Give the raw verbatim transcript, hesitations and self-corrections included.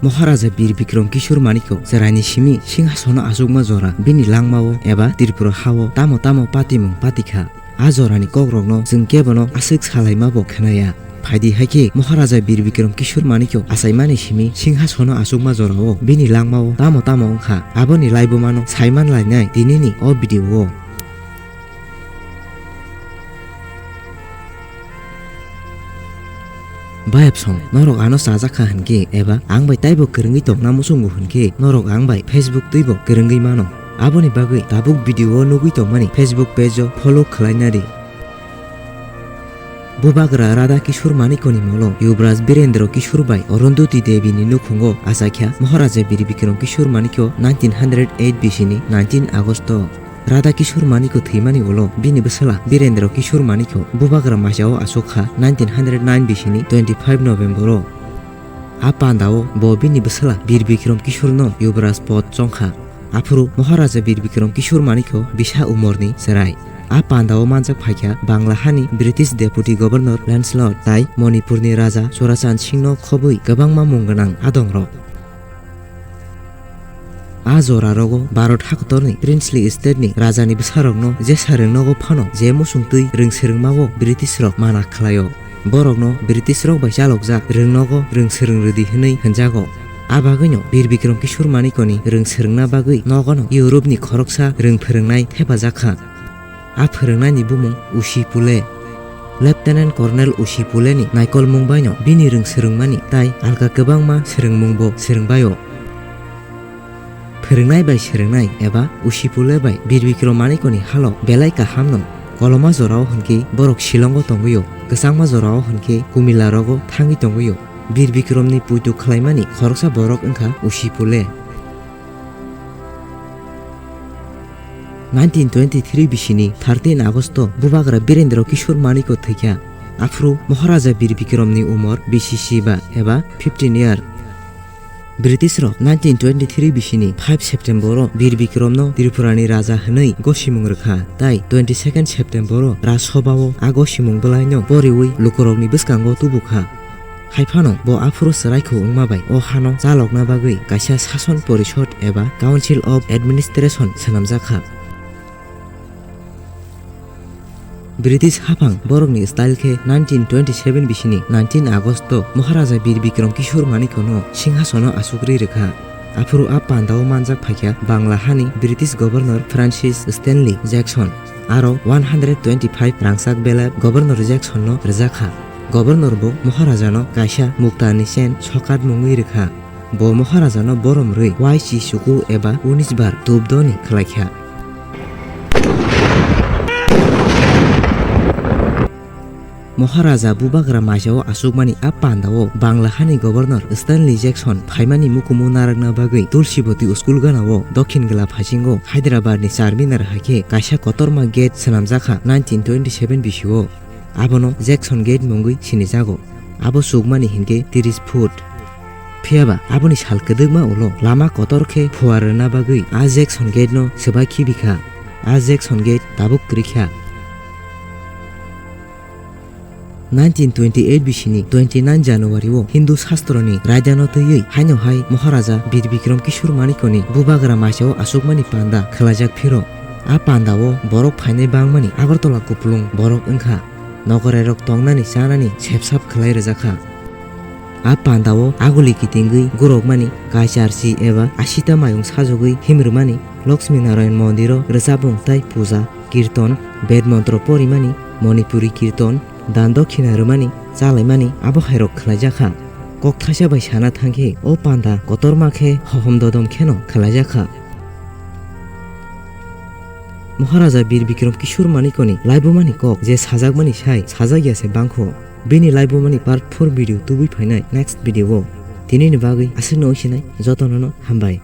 Maharaja Bir Bikram Kishore Manikya chwraini simi singhasono achukma jora bini langmao eba Tripura hao tamo tamo patimung patikha. A jorani kokrokno chwng kebono aswk salaimabo khwnaya. Phaidi hai khe Maharaja Bir Bikram Kishore Manikya achaimani simi singhasono achukma jorao bini langmao tamo tamo wngkha, aboni laibumano saiman lainai tinini o video o. Bayapsong, norok ano chajakha hinkhe eba ang bai taibo kwrwngwi tongna muchungo hinkhe norok ang bai Facebook twibo kwrwngwi mano. Aboni bagwi tabuk video o nugwi tongmani Facebook page o follow khwlaina di. Bubagra Radha Kishore Manikyani molo Yuvraj Birendra Kishore bai Arundhati Devi ni nukhungo achaikha Maharaja Bir Bikram Kishore Manikya nineteen hundred eight bisini nineteen August o. Radha Kishore Manikya thwimani ulo bini bwsala Birendra Kishore Manikya bubagra maisao achukha nineteen hundred nine bisini twenty-five November o. A pandao bo bini bwsala Bir Bikram Kishore no Yuvraj pod chongkha. Aphuru Maharaja Bir Bikram Kishore Manikya bisa umorni chwrai. A pandao manjak phaikha Bangla hani British Deputy Governor Lancelot tai Manipurni Raja Churachand Singhno khobwi kwbangma mung gwnang adongrok. A jora rogo Bharat hakotorni princely state ni rajani bwsarokno jesa rwngnogo phano je muchungtwi rwngswrwngmao British rok mana khlaio. Borokno British rok bai chalokjak rwngnogo rwngswrwng rwdi hwnwi hwnjago. A bagwino Bir Bikram Kishore Manikyani rwngswrwngna bagwi nogono Europe ni khoroksa rwngphwrwngnai thepajakha. A phwrwngnaini bumung Usi Pule. Lieutenant Colonel Usi Pule ni naikolmung baino bini rwngswrwngmani tai alka kwbangma swrwngmungbo swrwngbaio. Phwrwngnai bai swrwngnai eba Usi Pule bai Bir Bikram Manikyani halo belai kahamno. Koloma jorao hwnkhe borok Shillongo tongwio, kwchangma jorao hwnkhe Kumila rogo thangwi tongwio. Bir Bikramni puitu khlaimani khoroksa borok wngkha Usi Pule. Nineteen twenty-three bisini thirteen Agosto bubagra Birendra Kishore Manikya thwikha. Aphuru Maharaja Bir Bikramni umor bisi si ba eba fifteen year. British rok nineteen twenty-three bisini five September o Bir Bikramno Tripurani raja hwnwi gosimung rwkha, tai twenty-second September o Raj Sabha o a gosimung bwlaino poriwi lukurokni bwskango tubukha. Haiphano bo aphuru chwraikhu wngma bai o hano chalokna bagwi kaisa Sason Porishod eba Council of Administration swnamjakha. British haphang borokni style khe nineteen twenty-seven bisini nineteen Agosto Maharaja Bir Bikram Kishore Manikyano singhasono achukrwi rwkha. Aphuru a pandao manjak phaikha Bangla hani British Governor Francis Stanley Jackson. Aro one hundred twenty-five rangchak belap Governor Jacksonno rwjakha. Governor bo Maharajano kaisa muktarni chain sokat mungwi rwkha. Bo Maharajano borom rwi Y C suku eba unis bar tubdoni khlaikha. Maharaja bubagra maisao achukmani a pandao Bangla hani Governor Stanley Jackson phaimani mukumu narwkna bagwi Tulsibati school ganao Dokhin Gala phaisingo Hyderabadni Charminar hai khe kaisa kotorma gate swnamjakha nineteen twenty-seven bisio. Abono Jackson Gate mungwi sinijago. Abo chukmani hinkhe tris foot. Phiyaba aboni sal kwdwkma ulo lama kotor khe phuar rwna bagwi a Jackson Gate no swbai khibikha. A Jackson Gate tabuk kwrwikha. Nineteen twenty-eight bisini twenty-nine January o Hindu sastroni raidano twiwi haino hai Maharaja Bir Bikram Kishore Manikyani bubagra maisao achukmani panda khwlaijak phiro. A pandao borok phainai bangmani Agartala kupulung borok wngkha. Nogorairok tongnani chanani sepsap khwlai rwjakha. A pandao aguli kitingwi gurokmani, kaisa arsi eba asita mayung sajogwi himrwmani, Lakshmi Narayan mondiro rwchapmung tai puja, kirton, Ved montro porimani, Manipuri kirton, dan dokhina rwmani, chalaimani abo hairok khwlaijakha. Kok thaisa bai sana thangkhe o panda kotorma khe hohom dodom kheno khwlaijakha. Maharaja Bir Bikram Kishore Manikyani laibumani kok je sajakmani sai sajak ya se bangkho. Bini laibumani part four video tubui phainai next video o. Tinini bagwi aswkno wngsinai jotono no hambai.